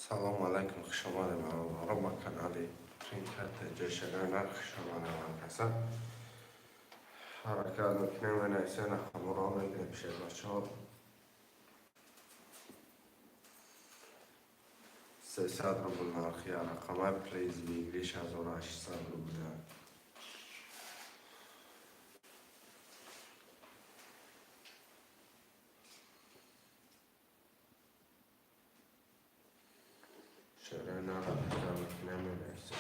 Салому алайкум, хуш омадем, бародаро, ба канали Принкарта Шерана. Хуш омадем ҳаркаса. Ҳаракат мекунем, менависем, рақамҳоро мегирем, шербачаҳо. 300 рубл нархи рақамай, приз выигрыш 1800 рубля. Шерана ҳаракат мекунем, менависем.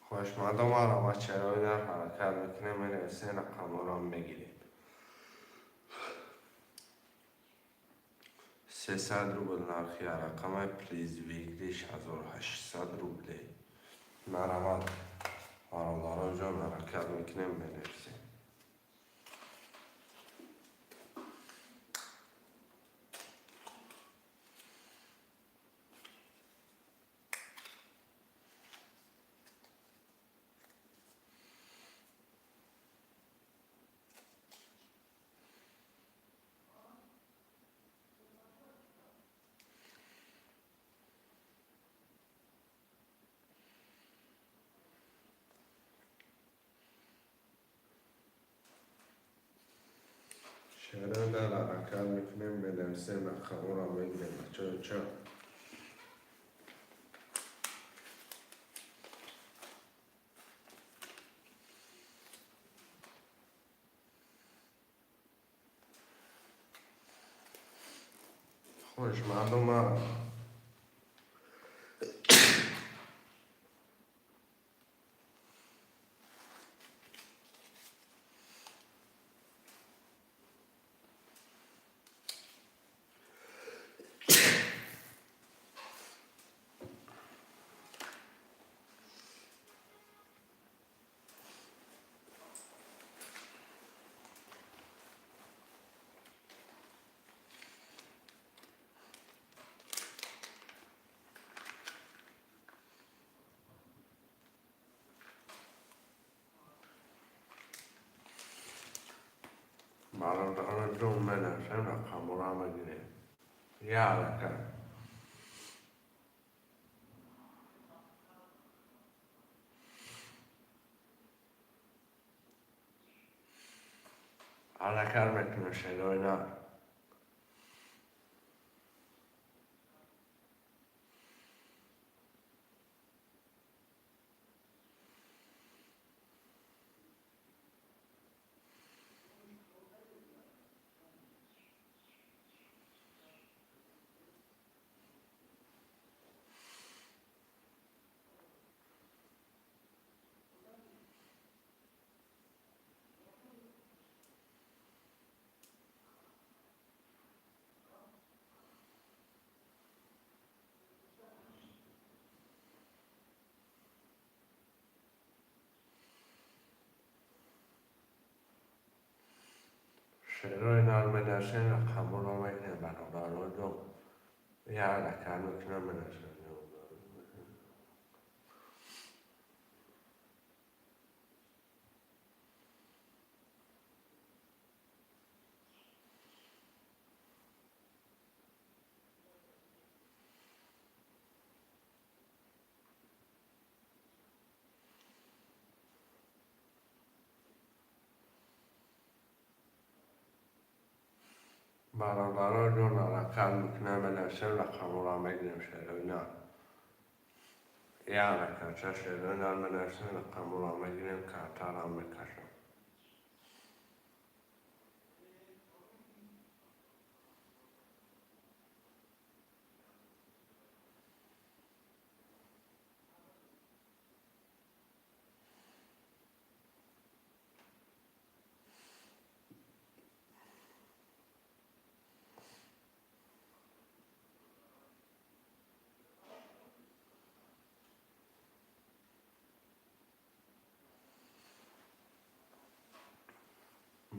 Хоҳишмандон, маро чарои нар ҳаракат мекунем, менависем, рақамҳоро мегирем. 300 рубл нархи рақамай, приз выигрыш 1800 рублей. Марамад, бародаро ҷон, ҳаракат мекунем, менависем. Шерои нар ҳаракат мекунем, менависем, рақамҳоро мегирем, бачаҳо чо. Хоҳишмандон, маро бародарон ҷон, менависем, рақамҳоро мегирем. Я ҳаракат. Ҳаракат мекунем, шерои нар. Шерои нар менависем, рақамҳоро мегирем, бародарон ҷон. Я ҳаракат мекунам, менависем. Бародарон ҷон, ҳаракат мекунам, менависем, рақамҳоро мегирем, шерои нар. Я ҳаракатча, шерои нар менависем, рақамҳоро мегирем, картаро мекашам.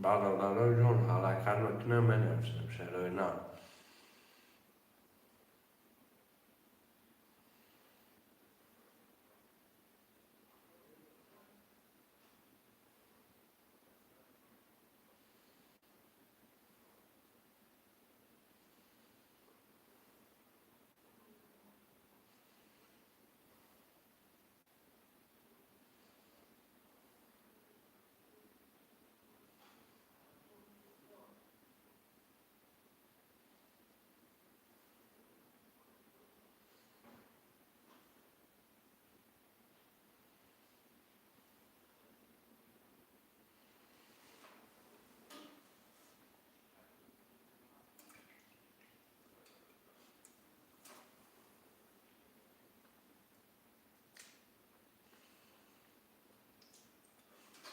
Бародаро ҷон, ҳаракат мекунем, менависем шерои нав.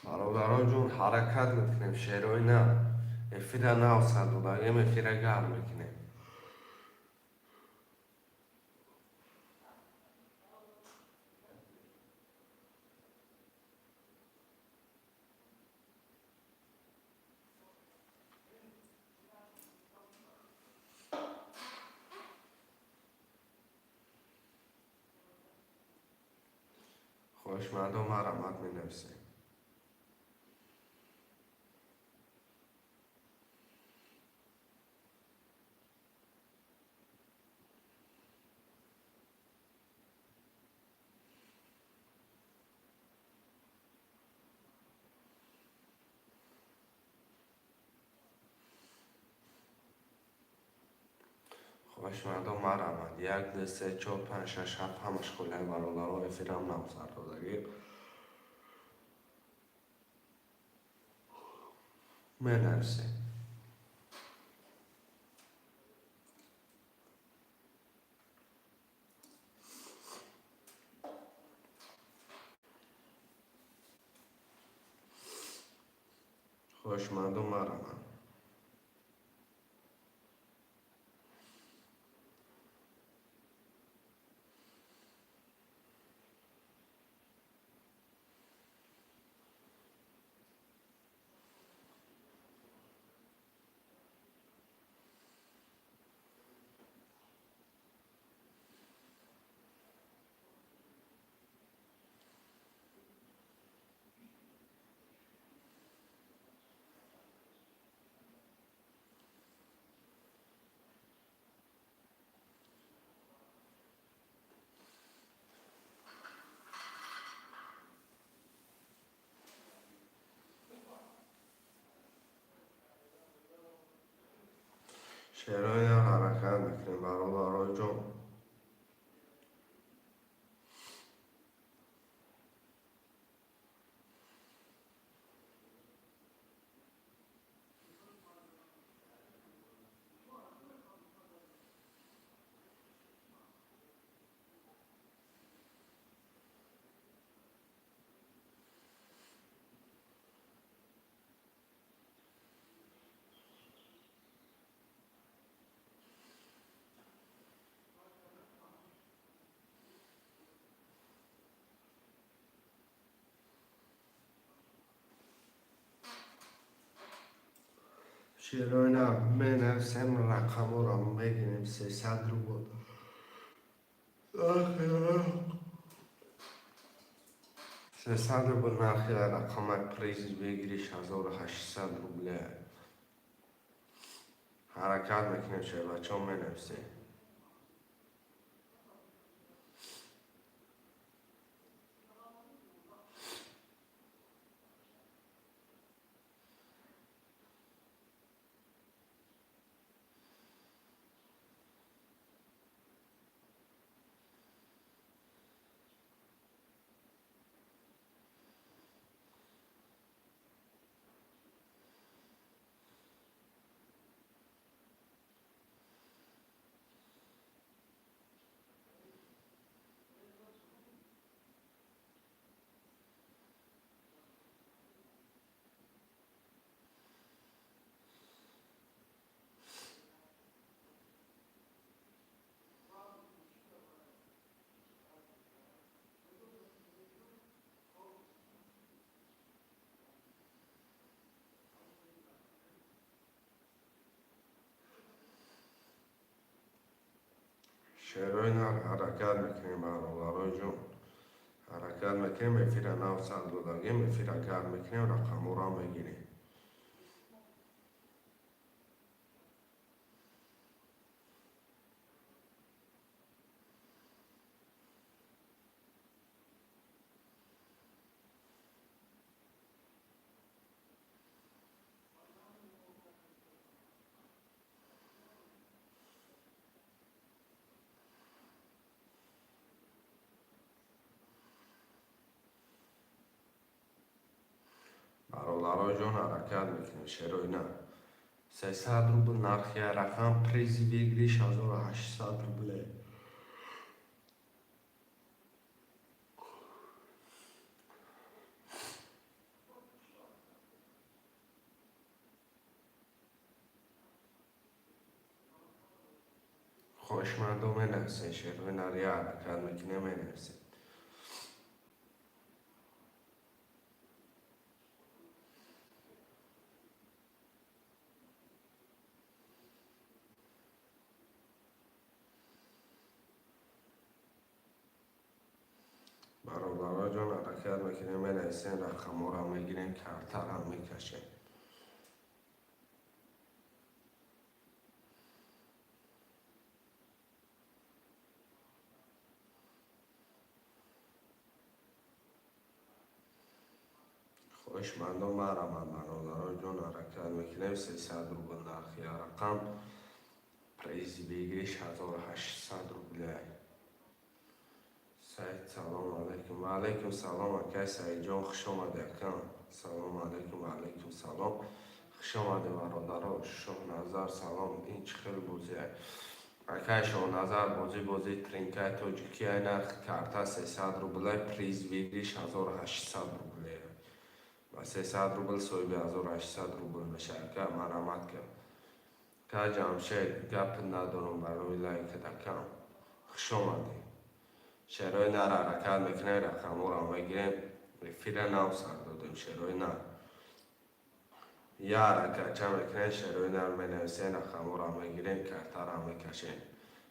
Бародаро ҷон, ҳаракат мекунем, шерои нав. Эфира нав сар додагем, эфира гарм мекунем. Хоҳишмандо, марҳамат, менависем. Хоҳишмандо, марҳамат. Як, ду, се, чор, панҷ, шаш, ҳафт, ҳамаш холиай, бародаро, эфирам нав сар додагӣ. Менависем. Хоҳишмандо, марҳамат. Шерои нав ҳаракат мекунем, бародаро ҷон. Шерои нав менависем, рақамҳоро мегирем, 300 рубл. 300 рубл нархи рақамаи, приз выигрыш 1800 рубле. Ҳаракат мекунем, шербачаҳо, менависем. Шерои нар ҳаракат мекунем, бародарои ҷон. Ҳаракат мекунем, эфира нав сар додагем, эфира гарм мекунем, рақамҳоро мегирем. Бародарои ҷон, ҳаракат мекунем, шерои нар. 300 рубл нархи рақам, призи выигрыш 1800 рубле. Хоҳишмандо менависен, шерои нар, я ҳаракат мекунем, менависем. Бародаро ҷон, ҳаракат мекунем, менависем, рақамҳоро мегирем, картаро мекашем. Хоҳишмандон мараманд, бародаро ҷон, ҳаракат мекунем, 300 рубл нархи рақам, призи выигрыш 1800 рубле. Саид, салом алейкум. Ва алейкум салом, акай Саидҷон, хуш омадӣ, акам. Салом алейкум, ва алейкум салом. Хуш омадӣ, бародаро. Шоҳназар, салом. Ин чӣ хел бозие? Акай Шоҳназар, бозӣ бозии тринкаи тоҷикӣ, ай нархи карта 300 рубле, приз выигрыш 1800 рубле. Ба 300 рубл соҳиби 1800 рубл мешавад. Ака, марҳамат кар. Ка Ҷамшед, гап надорам барои лайкат, акам. Хуш омадӣ. Шерои нар ҳаракат мекунем, рақамҳоро мегирем. Эфира нав сар додем, шерои нар. Я ҳаракатча мекунем, шерои нар менависем, рақамҳоро мегирем, картаро мекашем.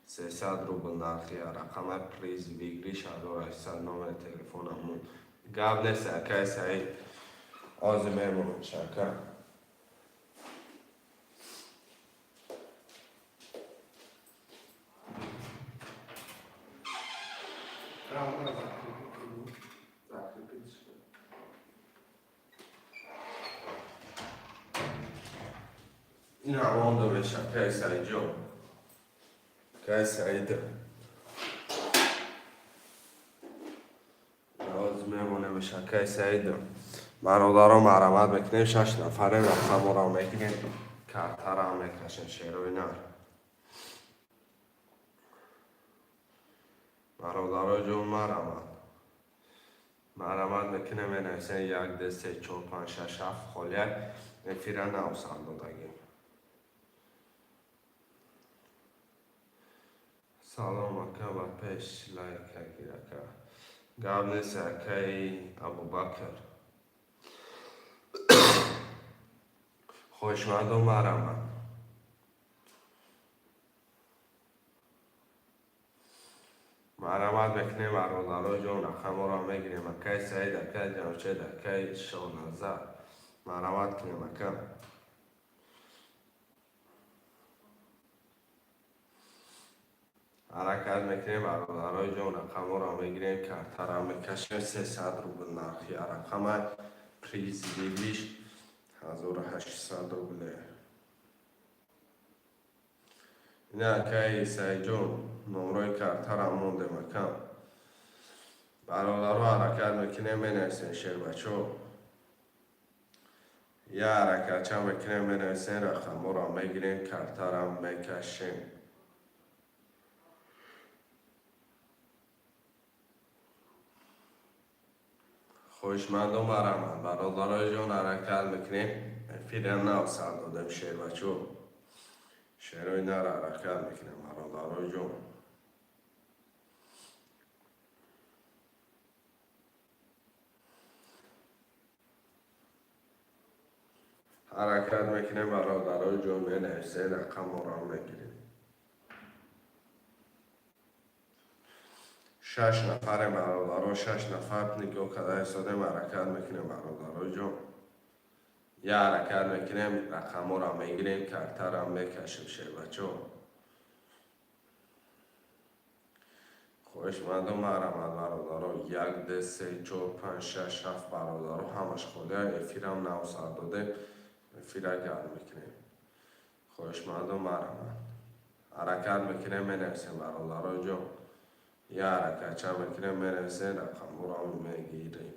300 рубл нархи рақама, приз выигрыш 1800, номери телефонамон. Гап нест, акай Саид. Ҳозир мемонам, шака. Правда, закрепить. Закрепить. Ина монда меша, акай Саидҷон. Акай Саид. Ҳозир мемонем, акай Саид. Бародаро, марҳамат мекунем, шаш нафарем, рақамҳоро мегирем, картаро мекашем, шерои нар. Бародаро ҷон, марҳамат. Марҳамат мекунем, менависем як, ду, се, чор, панҷ, шаш, ҳафт холия, эфира нав сар додагем. Салом, ака, ба пеш лайка гир, ака. Гап нест, акаи Абубакр. Хоҳишмандон марҳамат. Марҳамат мекунем, бародаро ҷон, рақамҳоро мегирем. Акаи Саид, акаи Ҷамшед, акаи Шоҳназар. Марҳамат кунем, ака. Ҳаракат мекунем, бародарои ҷон, рақамҳоро мегирем, картаро мекашем, 300 рубл нархи рақама, приз выигрыш 1800 рубле. Ина, акаи Саидҷон, номрои картаро мондем, акам. Бародаро, ҳаракат мекунем, менависем, шербачо. Я ҳаракатча мекунем, менависем, рақамҳоро мегирем, картаро мекашем. Хоҳишмандон марҳамат, бародарои ҷон, ҳаракат мекунем. Эфира нав сар додем, шербачо. Шерои нар ҳаракат мекунем, бародарои ҷон. Ҳаракат мекунем, бародарои ҷон, менависем, рақамҳоро мегирем. Шаш нафарем, бародаро, шаш нафар нигоҳ карда истодем. Ҳаракат мекунем, бародароҷон, я ҳаракат мекунем, рақамҳоро мегирем, картаро мекашем. Шербачо, хоҳишмандо, марҳамат, бародаро. Як, ду, се, чор, панҷ, шаш, ҳафт, бародаро, ҳамаш холия. Эфирам нав сар додем, эфира гарм мекунем. Хоҳишмандо, марҳамат, ҳаракат мекунем, менависем, бародароҷон. Я ҳаракатча мекунем, менависем, рақамҳоро мегирем.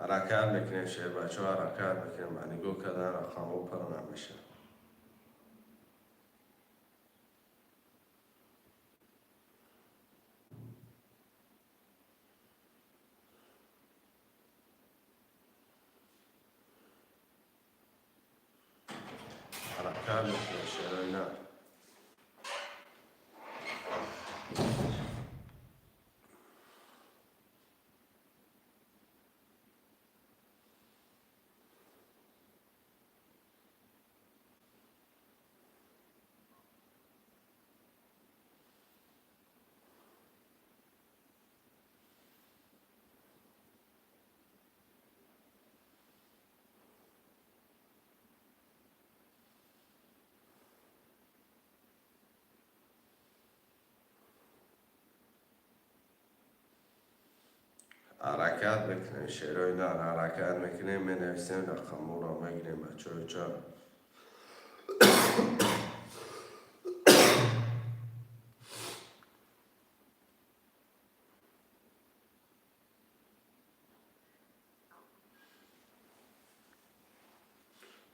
Ҳаракат мекунем, шербачо, ҳаракат мекунем. Ба нигоҳ кардан рақамҳо пур намешавад. Ҳаракат мекунем, шерои на. Ҳаракат мекунем, шерои нар, ҳаракат мекунем, менависем, рақамҳоро мегирем, бачаҳоҷон.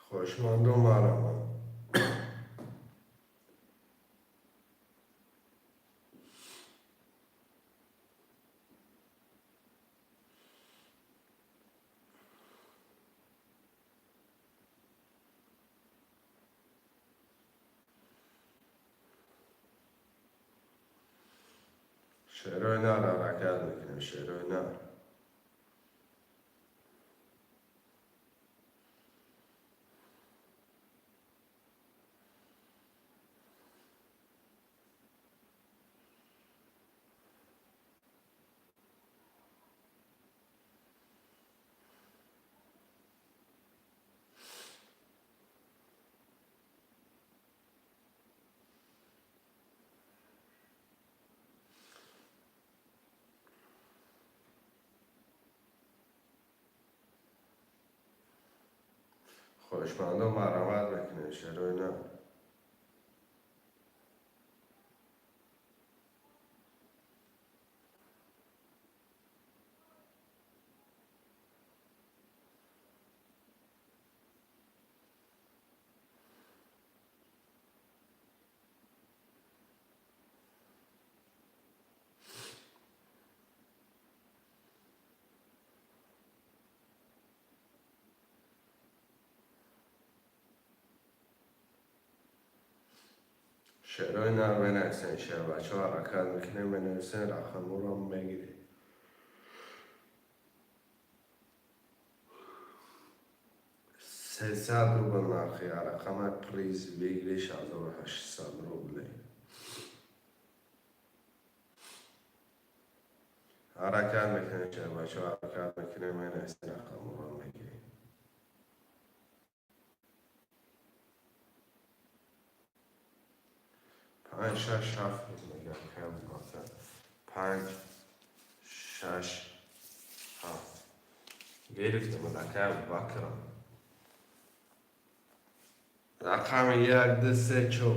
Хоҳишмандо, марҳамат. Шерои нар, ҳаракат мекунем, шерои нар. Хоҳишмандо, марҳамат мекунем, шерои нар. Шерои нар, менависен, шербачо, ҳаракат мекунем, менависен, рақамҳоро мегирем. 300 рубл нархи рақама, приз выигрыш 1800 рублей. Ҳаракат мекунем, шербачо, ҳаракат мекунем, менависен, рақамҳоро мегирем. Панҷ, шаш, ҳафт мегам, кам панҷ, шаш, ҳафт гирифтем. Акай Абубакрам, рақами як, ду, се, чор.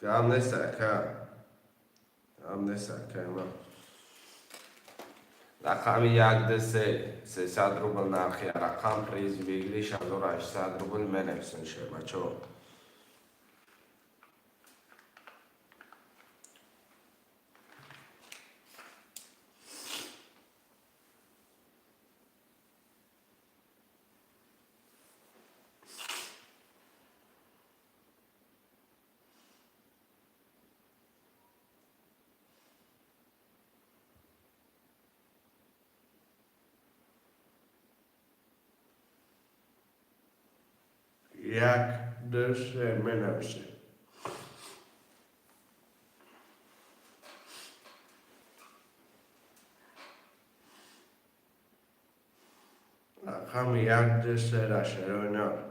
Гап нест, ака, гап нест, акай ман. Рақами як, ду, се, 300 рубл нархи рақам, приз выигрыш 1800 рубл. Менависен, шербачо. Як, ду, се менависем. Рақами як, ду, сера шерои нар.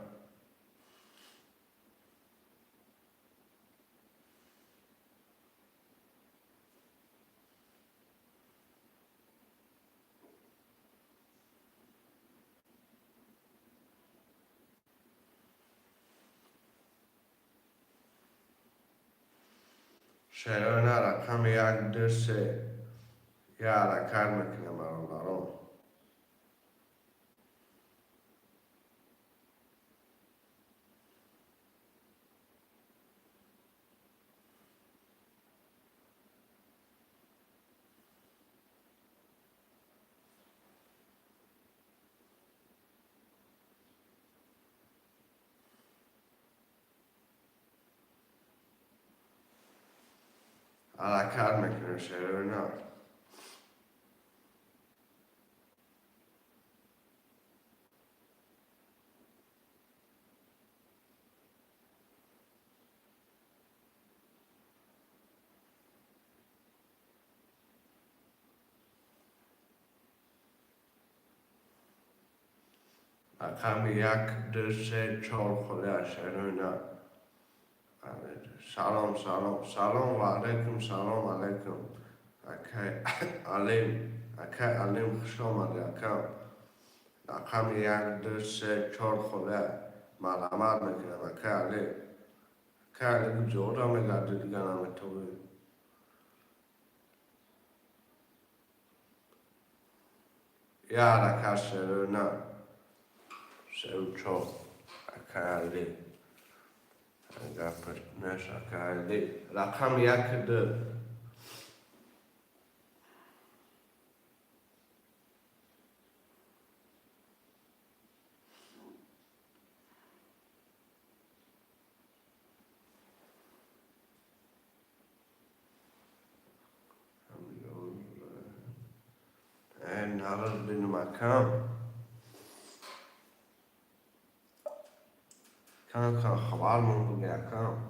Шерои нар, рақами як, ду, се. Я ҳаракат мекунем, бародарон. Ҳаракат мекунем, шерои нар. Рақами як, ду, се, чор холия, шерои нар. Салом, салом, салом ва алайкум салом, алайкум. Акай Алим, акай Алим, хуш омадӣ, акам. Рақами як, ду, се, чор холия, марҳамат мекунам, акай Алим. Акай Алим ҷора мегарди, дига наметобӣ. Я ҳаракат, шерои нар. Сеу чор, акай Алим. Гапир неш, акай Алим. Рақами як, ду. Нараз бинум, акам. Кам кам хабар мон буги, акам.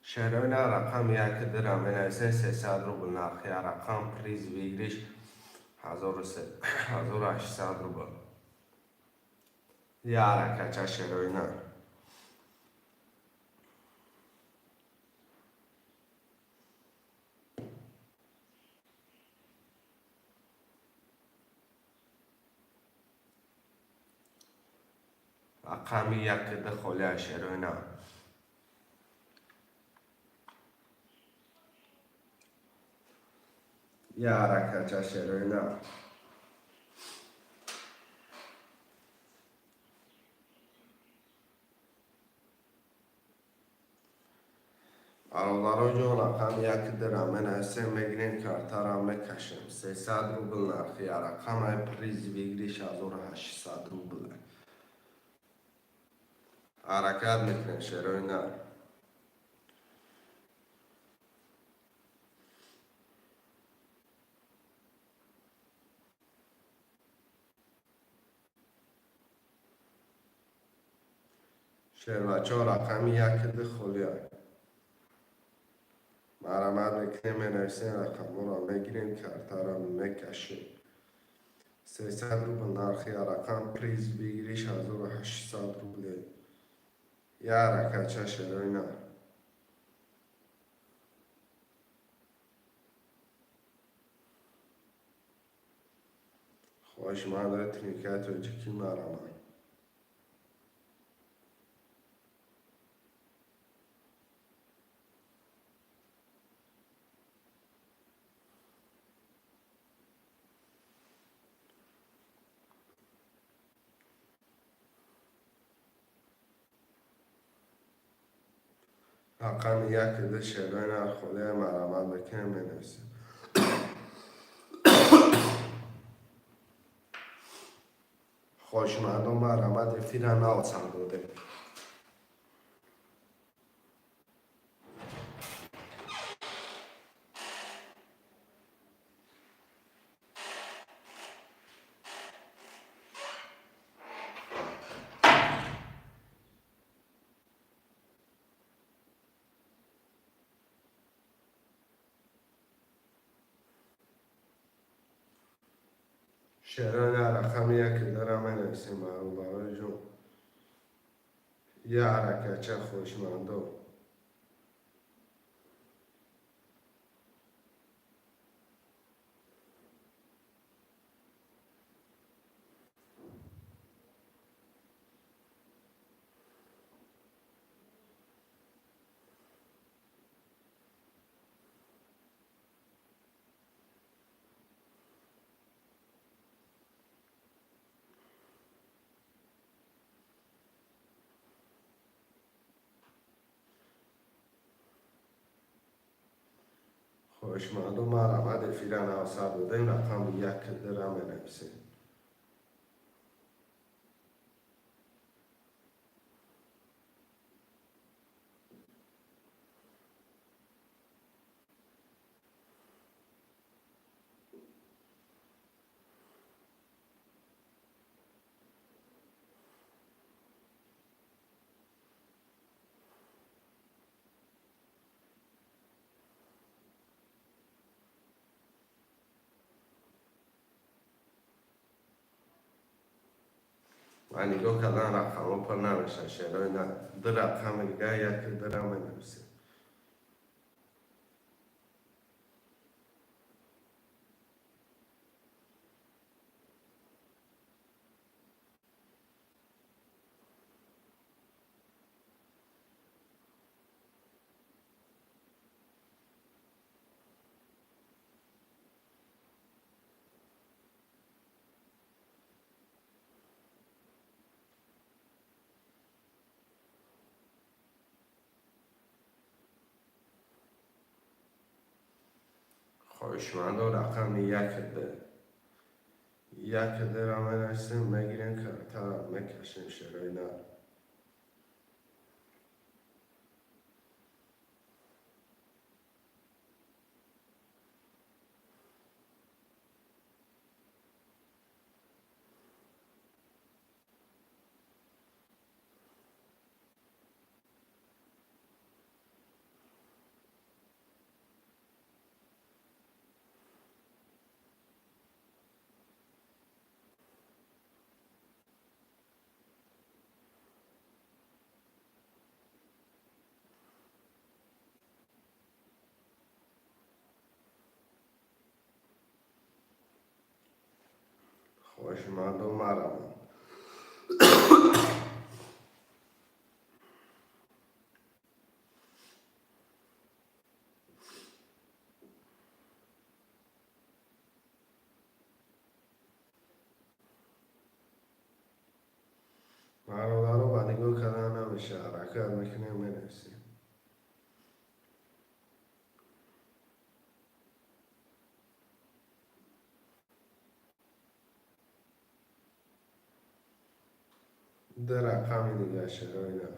Шерои нар, рақами як дира менависем, 300 рубл нархи рақам, приз выигрыш 1800 рубл. Я ҳаракатча, шерои нар. Рақами як, ду холия, шерои нар. Я ҳаракатча, шерои нар. Бародаро ҷон, рақами як дира менависем, мегирем, картара мекашем. 300 рубл нархи рақам, приз выигрыш 1800 рубл. Ҳаракат мекунем, шерои нар. Шербачо, рақами як, ду холия. Марҳамат мекунем, менависем, рақамҳоро мегирем, картаро мекашем. 300 рубл нархи рақам, приз выигрыш 1800 рубле. Я ҳаракатча, шерои нар. Хоҳишмандои тринкаи тоҷикӣ, марҳамат. Рақами як, ду, шерои нар холия, марҳамат мекунем, менависем. Хоҳишмандон, марҳамат, эфира нав сар додем. Шерои рақами яке дара менависем, бародарои ҷон. Я ҳаракатча, хоҳишмандо. Хоҳишмандо, марҳамат, эфира навсар додем, рақами як дара менависем. Ва нигоҳ кардан, рақамҳо пур намешавад, шерои на. Ду рақами дига, яке дара менависем. Хоҳишмандо, рақами як д, як дра менависем, мегирем, картара мекашем, шерои на. Хоҳишмандо, марҳамат. Бародаро, ба нигоҳ кардан намеша, ҳаракат мекунем, менависем. Ду рақами дига, шерои на.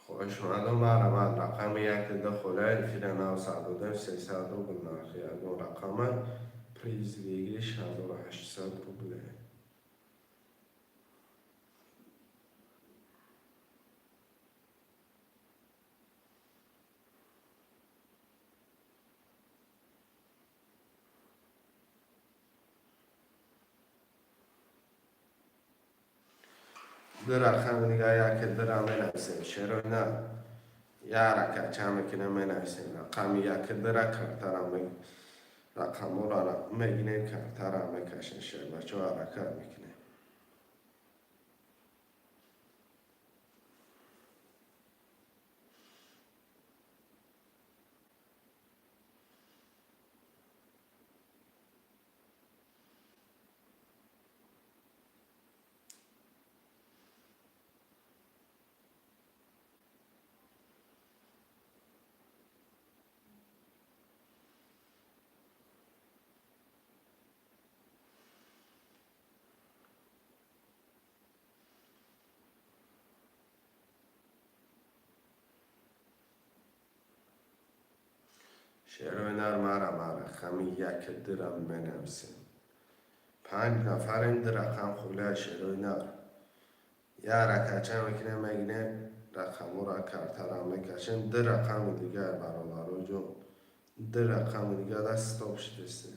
Хоҳишмандо, марҳамат, рақами як ду хола. Эфира навсар додем, 300 рубл нархи ягон рақама, приз выигрыш 1800 рубле. Ду рақами дига, яке дура менависем, шерои на. Я ҳаракатча мекунем, менависем рақами яке дура, картара рақамҳоро мегирем, картара мекашем, шербачо, ҳаракат мекунем. Шерои нар, мара рақами яки дира менависем. Панҷ нафарем, ду рақам холия. Шерои нар, як ҳаракатча мекунем, мегирем рақамҳоро, картаро мекашем. Ду рақами дигар, бародароҷон, ду рақами дигар даст стоп шудестем.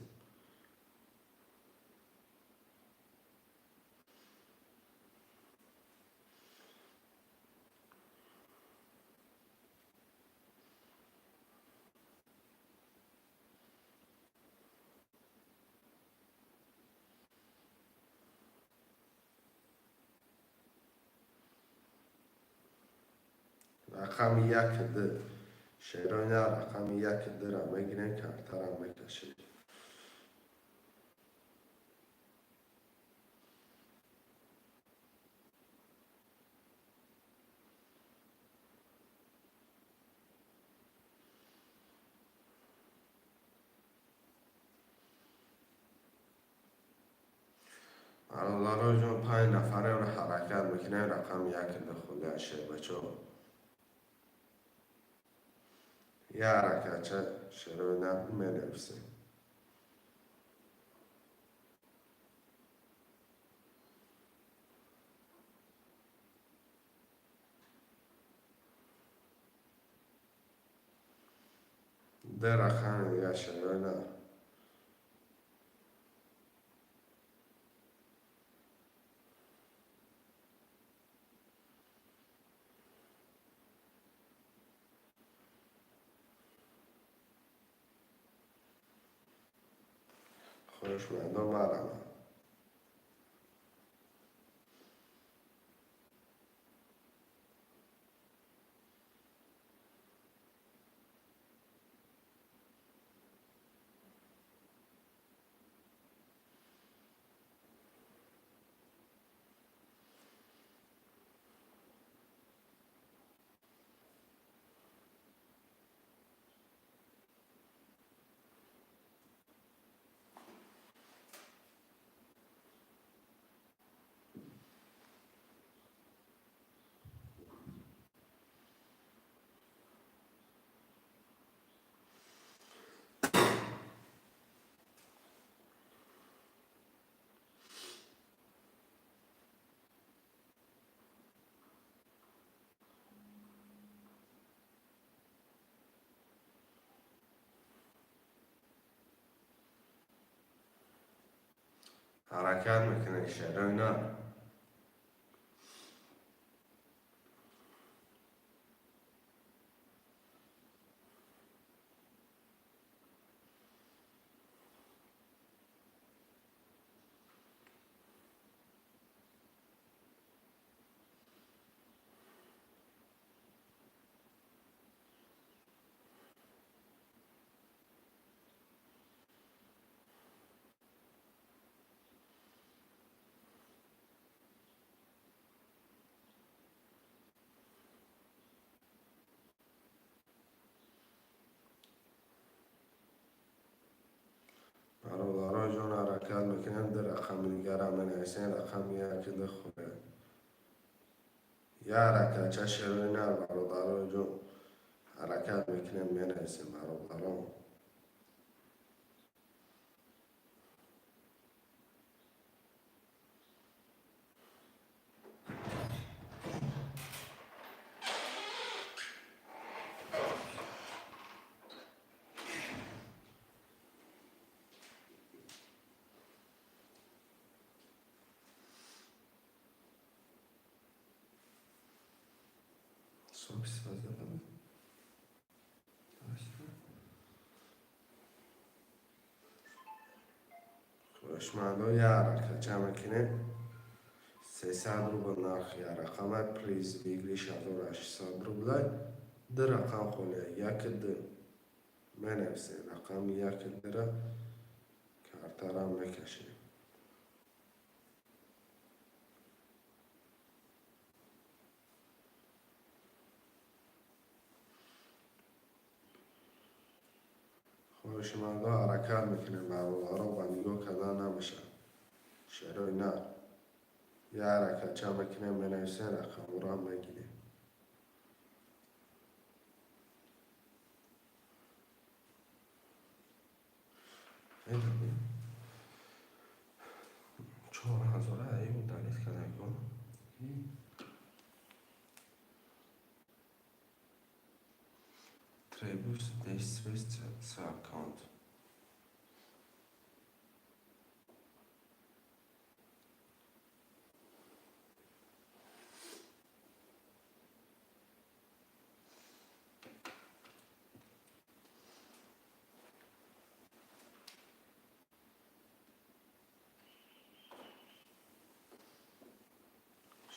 Рақами як ду, шерои нар, рақами яки дура мегирем, картара мекашем. Бародароҷон, панҷ нафарем, ҳаракат мекунем. Рақами яки ду холия, шербачо. Як ҳаракатча, шерои нар, менависем. Ду рақами дигар, шерои нар. Хоҳишмандон, марамад. Ҳаракат мекунем, шерои нар. Бародароҷон, ҳаракат мекунем, ду рақами дигара менависем. Рақами яки ду холия, як ҳаракатча, шерои нар. Бародароҷон, ҳаракат мекунем, менависем, бародарон. Запись задам. Хоҳишмандон, як ҳаракатча мекунем. 300 рубл нархи як рақама, приз выигрыш 1800 рублай. Ду рақам холия, яки ду менависем. Рақами яки дура, картара мекашем. Хоҳишмандон, ҳаракат мекунем, бародаро, ба нигоҳ кардан намешавад. Шерои нар, як ҳаракатча мекунем, менависем, рақамҳоро мегирем. Медонӣ, 4000 аю удалить кардагон. Требуется действовать с аккаунт.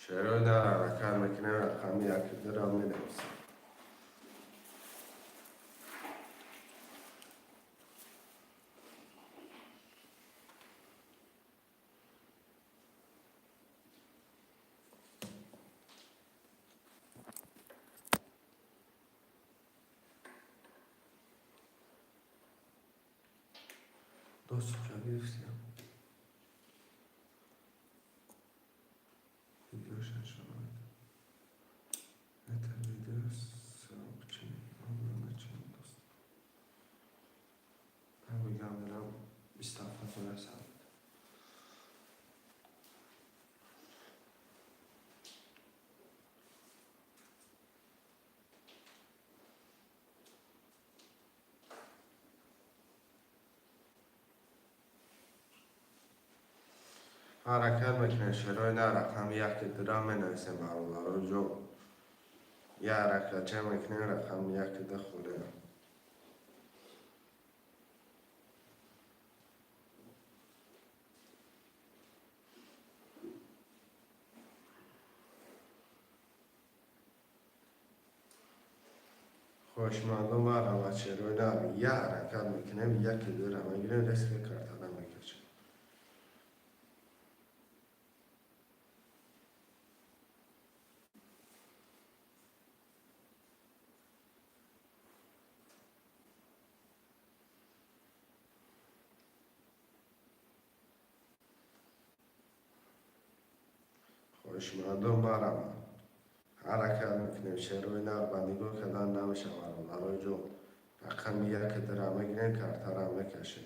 Шерои дар ҳаракат мекунем, рақами яки дура менависем. Доступ гирифтем. Видеоша шавад. Это видео сообщение ограничен доступ. Бигам дорам 27 ҳазор сад. Ҳаракат мекунем, шерои на рақами яки дура менависем, бародаро ҷон. Я ҳаракатча мекунем, рақами яки ду холия. Хоҳишмандон марҳамат, шерои на я ҳаракат мекунем, яки дура мегирем, резко картада мекашем. Хоҳишмандон марҳамат. Ҳаракат мекунем, шерои нар ба нигоҳ кардан намешавад, бародарои ҷон. Рақами яки дура мегирем, картара мекашем.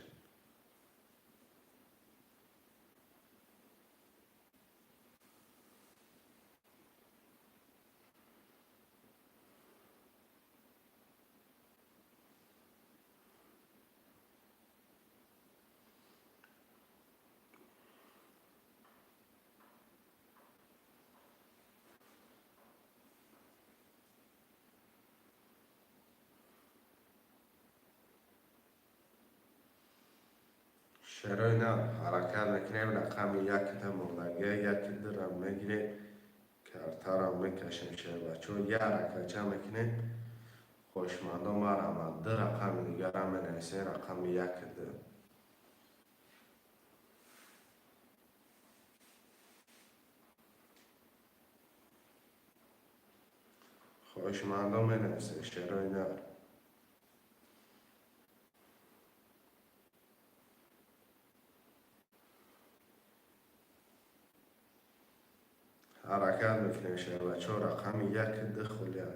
Шерои нар ҳаракат мекунем, рақами якида мондагия, яки дура мегирем, картара мекашем, шербачо. Я ҳаракатча мекунем, хоҳишмандон марҳамат, ду рақами дигара менависем, рақами яки ду. Хоҳишмандон менависем, шерои нар. Ҳаракат мекунем, шербачо, рақами яки ду холия.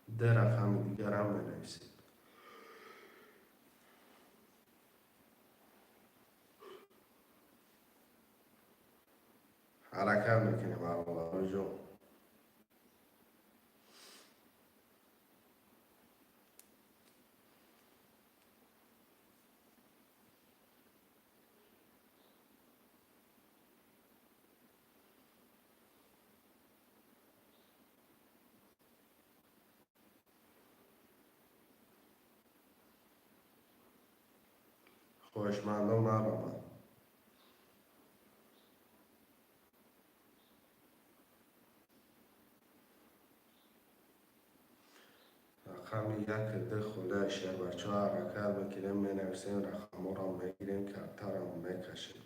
Ду рақами дигарам менависем. Ҳаракат мекунем, бародарои ҷон. Хоҳишмандон марҳамат. Рақами яки ду холия, шербачо. Ҳаракат мекунем, менависем, рақамҳоро мегирем, картаро мекашем.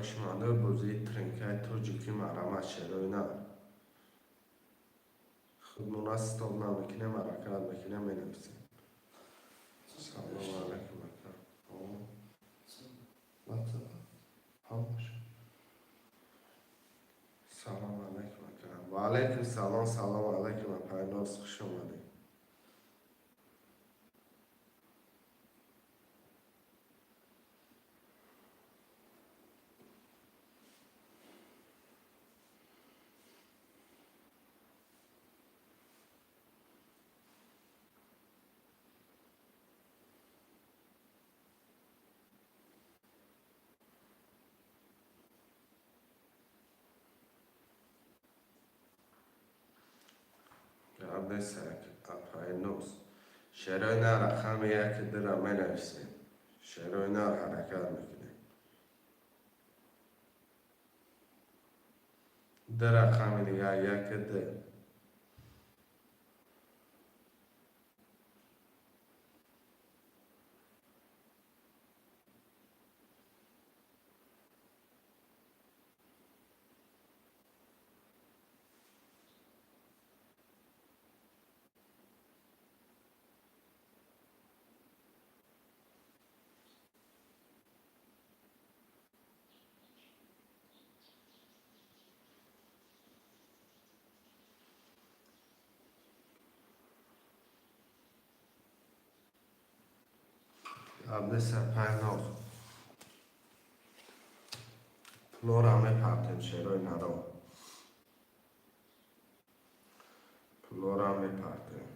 Хоҳишмандои бозии тринкаи тоҷикӣ, марҳамат, шерои нар. Худмона стоп намекунем, ҳаракат мекунем, менависем. Салому алайкум, ака. WhatsApp. Ҳамаш. Салом алайкум, ака. Ва алайкум салом, салом алайкум, апай Ноз, хуш омадед. Апай Ноз. Шерои нар, рақами яки дура менависем. Шерои нар, ҳаракат мекунем. Ду рақами дигар, яки ду. Абдеса, пайноз. Пулора мепартем, шерои наро. Пулора мепартем.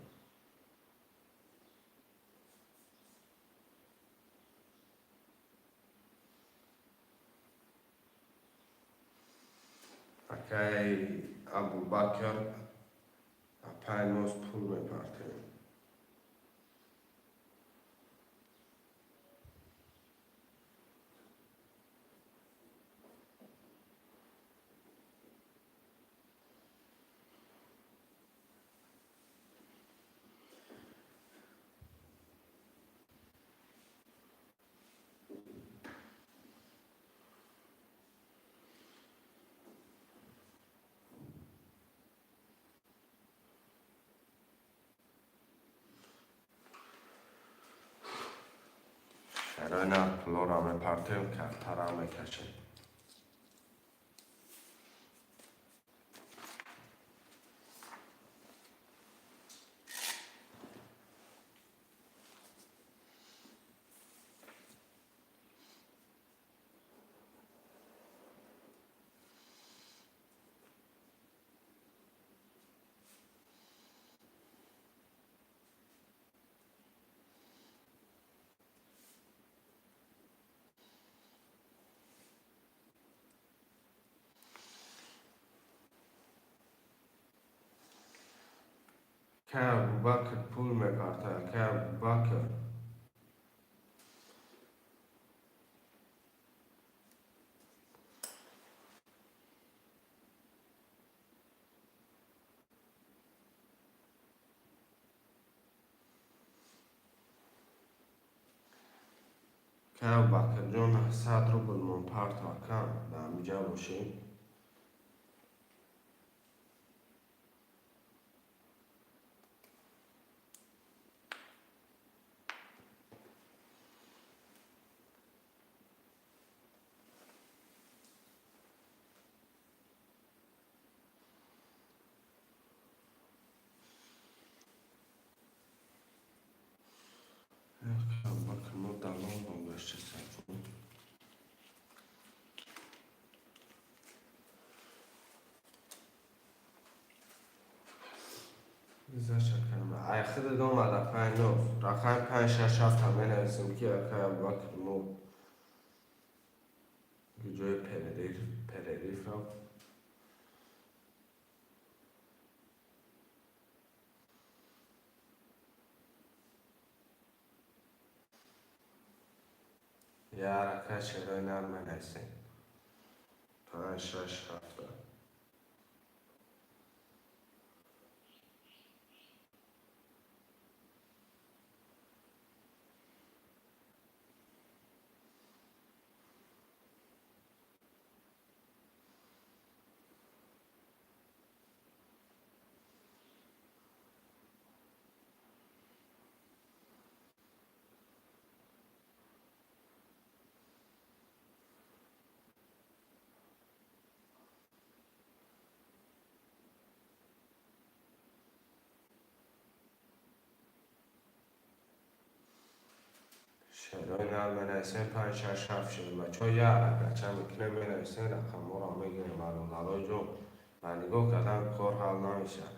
Акай Абубакр, апай Ноз, пул мепартем. Шерои нар, пулора мепартем, картара мекашем. Акай Абубакр пул мепарта, акай Абубакр. Акай Абубакрҷон, 100 рубл мон парто, ака, дар ҳамиҷа бошӣ. Абубакр мо дар Лондон гашта сайфун. Ай худат омад, апай Ноз. Рақами панҷ, шаш, ҳафта менависем, ки акай Абубакр мо ҷои перерыв рафт. Я ҳаракат, шерои нар, менависем. Панҷ, шаш, ҳафта. Шерои нар менависем, панҷ, шаш, ҳафт шербачаҳо, як ҳаракатча мекунем, менависем, рақамҳоро мегирем, бародарои ҷон. Ба нигоҳ кардан кор ҳал намешавад.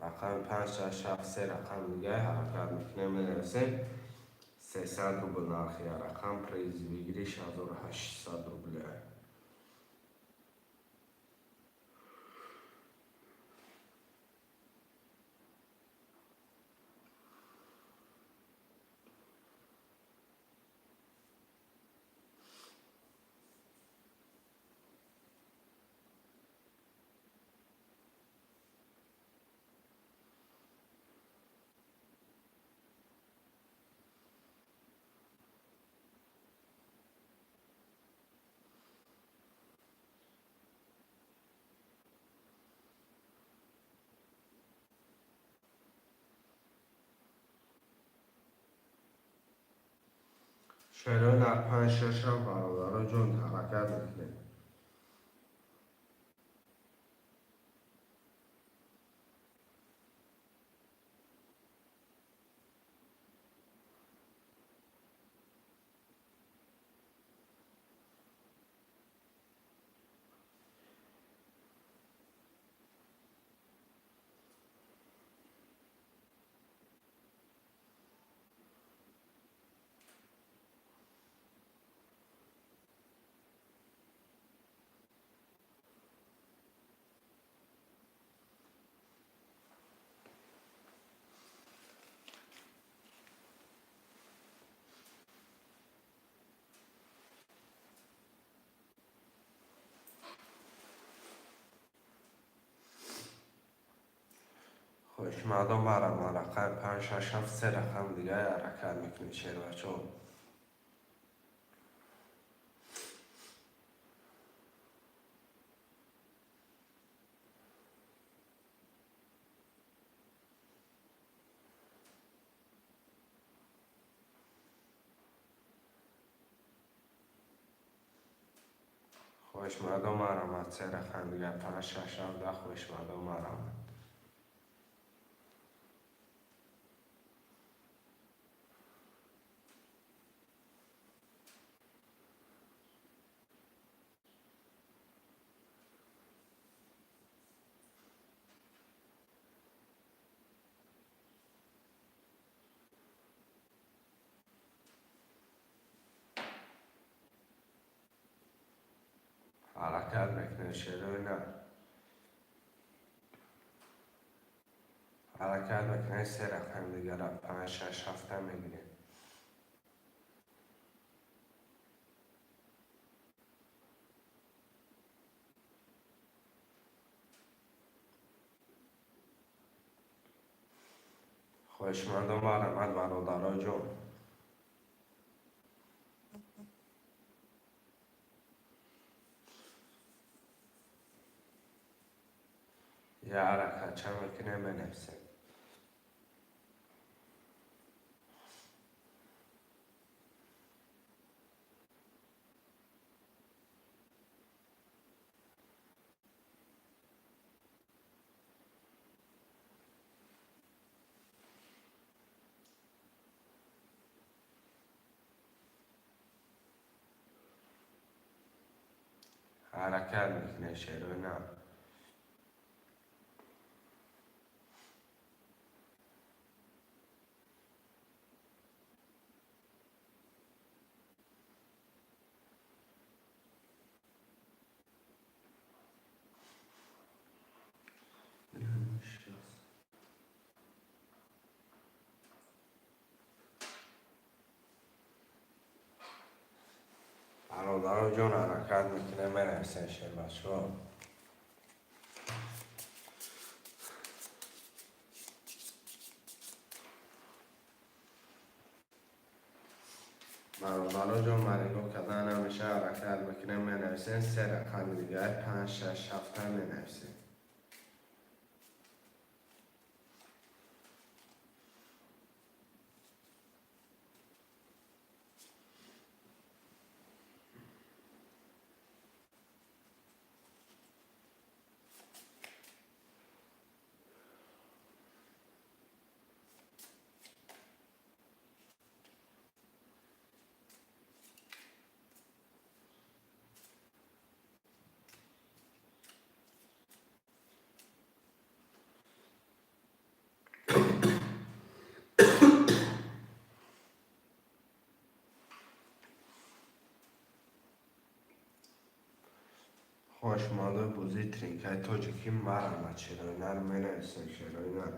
Рақами панҷ, шаш, ҳафт, се рақам дига ҳаракат мекунем, менависем. 300 рубл нархи як рақам, приз выигрыш 1800 рубля. Шерои нар панҷ, шаш, ҳафт, бародаро ҷон, ҳаракат мекунем. Хоҳишмандон барамон рақами панҷ, шаш, ҳафт, се рақам дига ҳаракат мекунем, шербачаҳо. Хоҳишмандон марамад, се рақам дига, панҷ, шаш, ҳафт, 10, хоҳишмандон марамад. Ҳаракат мекунем, шерои нар. Ҳаракат мекунем, се рақам дигара, панҷ, шаш, ҳафта мегирем. Хоҳишмандон марҳамат, бародарои ҷон. Як ҳаракатча мекунем, менависем. Ҳаракат мекунем, шерои нар. Бародарон ҷон, ҳаракат мекунем, менависем, шербачаҳо. Бародарон ҷон, ба нигоҳ кардан намеша, ҳаракат мекунем, менависем, се рақами дигар, панҷ, шаш, ҳафта менависем. Хоҳишмандои бозии тринкаи тоҷикӣ марҳамат, шерои нар менависем, шерои нар.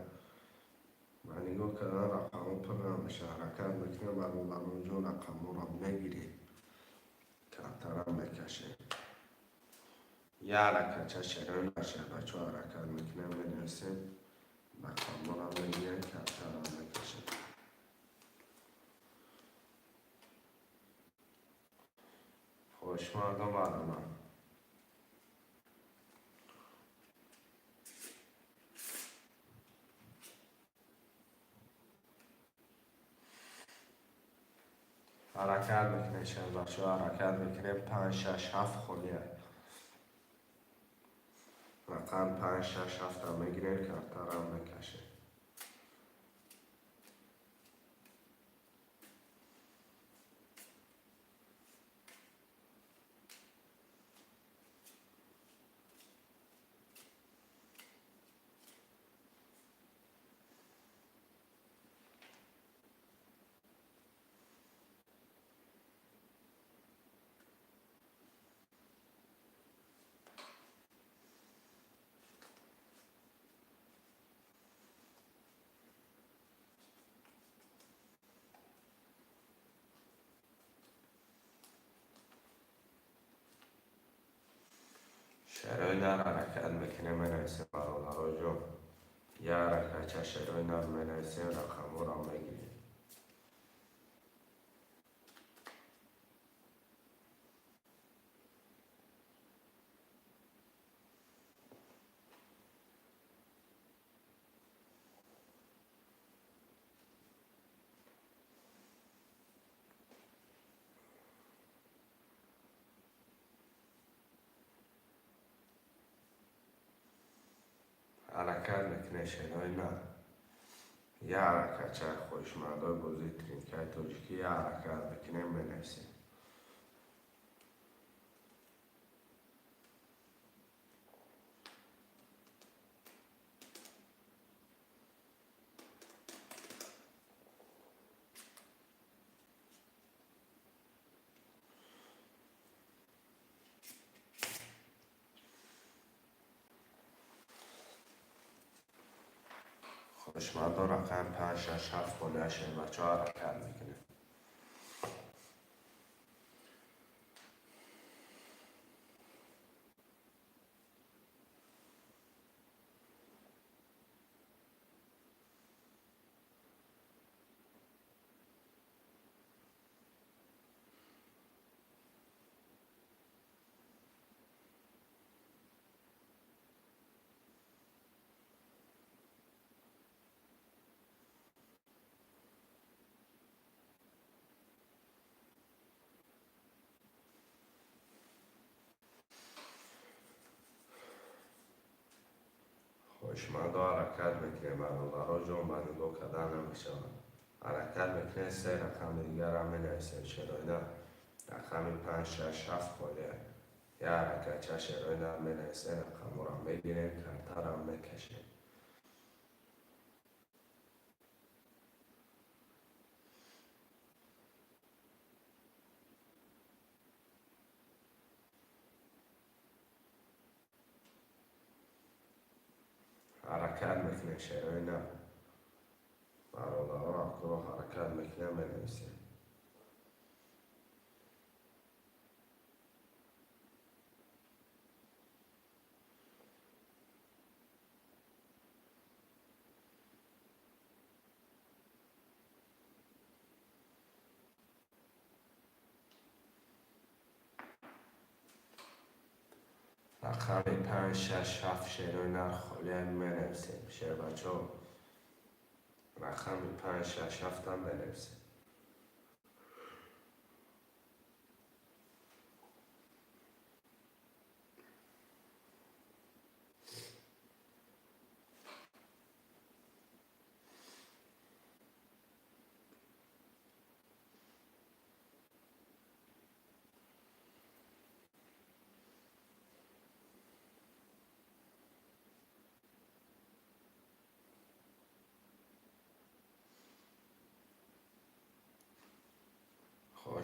Ба нигоҳ кардан рақамҳо пур намешавад. Ҳаракат мекунем, бародаронҷон, рақамҳоро мегирем, картара мекашем. Як ҳаракатча шерои нар, шербачаҳо, ҳаракат мекунем, менависем, рақамҳоро мегирем, картара мекашем. Хоҳишмандо, марҳамат. Ҳаракат мекунем, шербачаҳо, ҳаракат мекунем. Панҷ, шаш, ҳафт холия. Рақам панҷ, шаш, ҳафта мегирем, картара мекашем. Шерои нар ҳаракат мекунем, менависем, бародароҷон. Як ҳаракатча шерои нар менависем, рақамҳоро мегирем. Ҳаракат мекунем, шерои нар. Як ҳаракатча, хоҳишмандои бозии тринкаи тоҷикӣ, як ҳаракат мекунем, менависем. Хоҳишмандо, рақами панҷ, шаш, ҳафт холия, шербачаҳо, ҳаракат мекунем. Хоҳишмандо, ҳаракат мекунем, бародаро ҷон, ба нигоҳ кардан намешавад. Ҳаракат мекунем, се рақами дигарам менависем, шерои нар. Рақами панҷ, шаш, ҳафт холия. Як ҳаракатча шерои нар менависем, рақамҳоро мегирем, картара мекашем. Ҳаракат мекунем, шерои нар. Бародаро, акуро ҳаракат мекунем, менависем. Рақами панҷ, шаш, ҳафт шерои нар холия менависем, шербачаҳо. Рақами панҷ, шаш, ҳафтам менависем.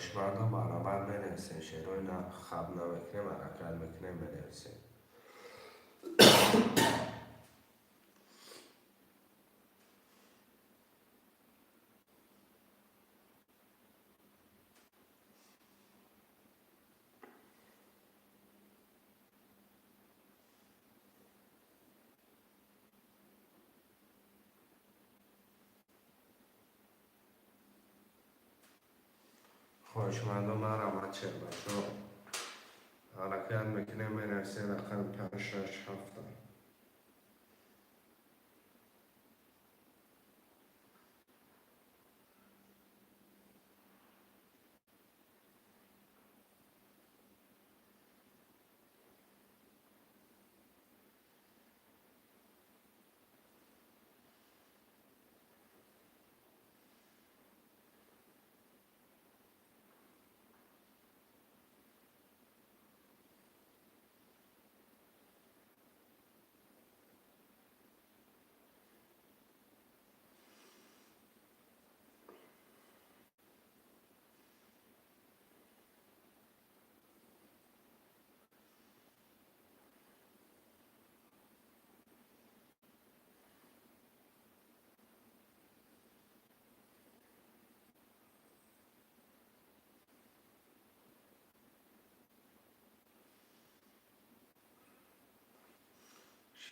Хоҳишмандо, марҳамат, менависем. Шеърҳои хаб намекунем, ҳаракат мекунем, менависем. Хоҳишмандо, марҳамат, шербачо, ҳаракат мекунем, менависем рақами панҷ, шаш, ҳафта.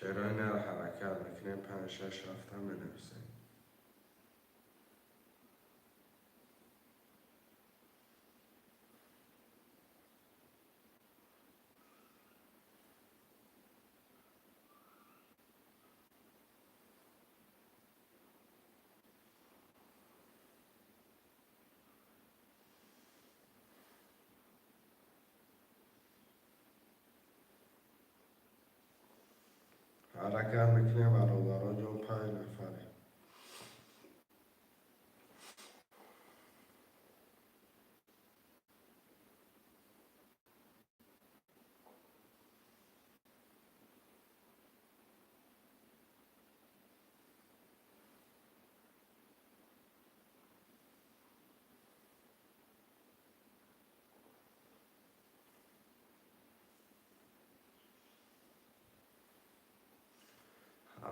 Шеърҳои нав ҳаракат мекунем, панҷ, шаш, ҳафта менависем. Ҳаракат мекунем, бародаро ҷон, панҷ нафаре.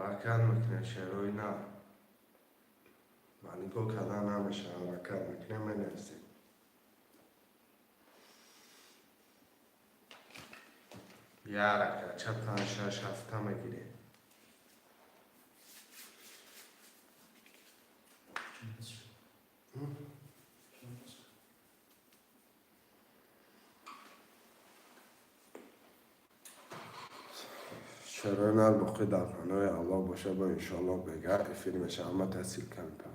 Ҳаракат мекунем, шеърҳои нав ба нигоҳ кардан намешавад, ҳаракат мекунем, менависем. Як ҳаракатча панҷ, шаш, ҳафта мегирем. Шеърҳои нар боқӣ дар паноҳи Аллоҳ боша. Бо иншоаллоҳ бега эфир мешавад. Ҳама таҳсил ками.